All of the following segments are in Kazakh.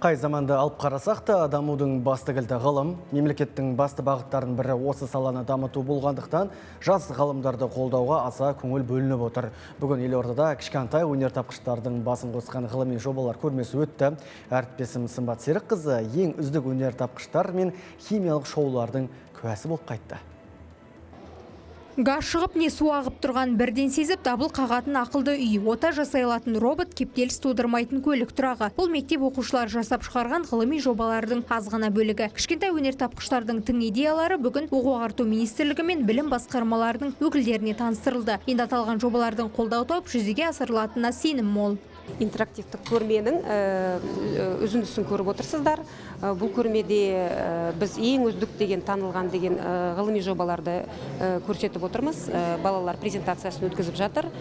Қай заманды алып қарасақ та, дамудың басты кілті – ғылым. Мемлекеттің басты бағыттарының бірі осы саланы дамыту болғандықтан, жас ғалымдарды қолдауға аса көңіл бөлініп отыр. Бүгін елордада кішкентай өнертапқыштардың басын қосқан ғылыми жобалар көрмесі өтті. Әріптесім Сымбат Серікқызы ең үздік өнертапқыштар мен химиялық шоулардың куәсі болып қайтты. Газ шығып, не су ағып тұрған бірден сезіп, дабыл қағатын ақылды үй, ота жасай алатын робот, кептеліс тудырмайтын көлік тұрағы. Бұл – мектеп оқушылары жасап шығарған ғылыми жобалардың аз ғана бөлігі. Кішкентай өнертапқыштардың тың идеялары бүгін Оқу ағарту министрлігі мен білім басқармаларының өкілдеріне таныстырылды. Енді аталған жобалардың қолдау тауып, жүзеге асырылатынына сенім мол. Интерактивтік көрменің үзіндісін көріп отырсыздар. Бұл көрмеде біз ең үздік деген танылған деген ғылыми жобаларды көрсетіп отырмыз. Балалар презентациясын өткізіп жатыр.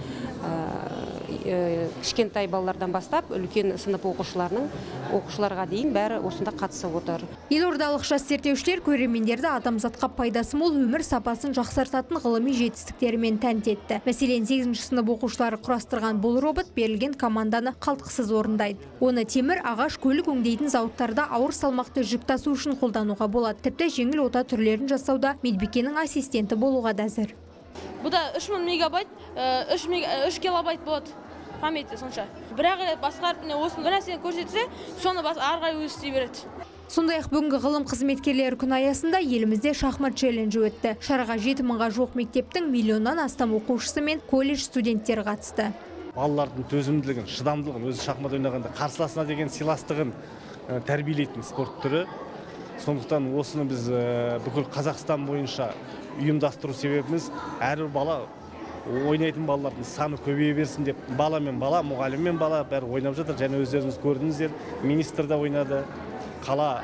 Кішкентай балалардан бастап үлкен сынып оқушыларға дейін бәрі осында қатысып отыр. Елордалық жас зерттеушілер көрермендерді адамзатқа пайдасы мол, өмір сапасын жақсартатын ғылыми жетістіктерімен тәнті етті. Мәселен, 8 сынып оқушылары құрастырған бұл робот берілген команданы қалтқысыз орындайды. Оны темір, ағаш, көлік өңдейтін зауыттарда ауыр салмақты жүк тасу үшін қолдануға болады. Тіпті жеңіл ота түрлерін жасауда медбикенің ассистенті болуға да әзір. Бұда 3000 мегабайт, 3 килобайт болады памяти сонша. Бір ақ рет басқарып, міне, осыны бір нәрсені көрсетсе, соны бас ары қарай өзі істей береді. Сондай-ақ бүгінгі ғылым қызметкерлері күні аясында елімізде шахмат челленджі өтті. Шараға 7000-ға жуық мектептің миллионнан астам оқушысы мен колледж студенттері қатысты. Балалардың төзімділігін, шыдамдылығын, өзі шахмат ойнағанда қарсыласына деген сыйластығын тәрбиелейтін спорт түрі. Сондықтан осыны біз бүкіл Қазақстан бойынша ұйымдастыру себебіміз – әрбір бала, ойнайтын балалардың саны көбейе берсін деп. Бала мен бала, мұғалім мен бала, бәрі ойнап жатыр. Және өздеріңіз көрдіңіздер, министр де ойнады, қала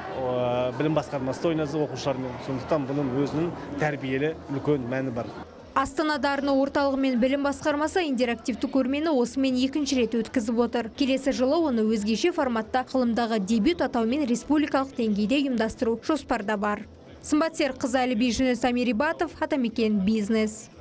білім басқармасы да ойнады оқушылармен. Сондықтан бұның өзінің тәрбиелі үлкен мәні бар. Астана дарыны орталығы мен білім басқармасы интерактивті көрмені осымен екінші рет өткізіп отыр. Келесі жылы оны өзгеше форматта, «Ғылымдағы дебют» атауымен республикалық деңгейде ұйымдастыру жоспарда бар. Сымбат Серікқызы, Әліби Жүніс, Амир Ибатов, Атамекен Бизнес.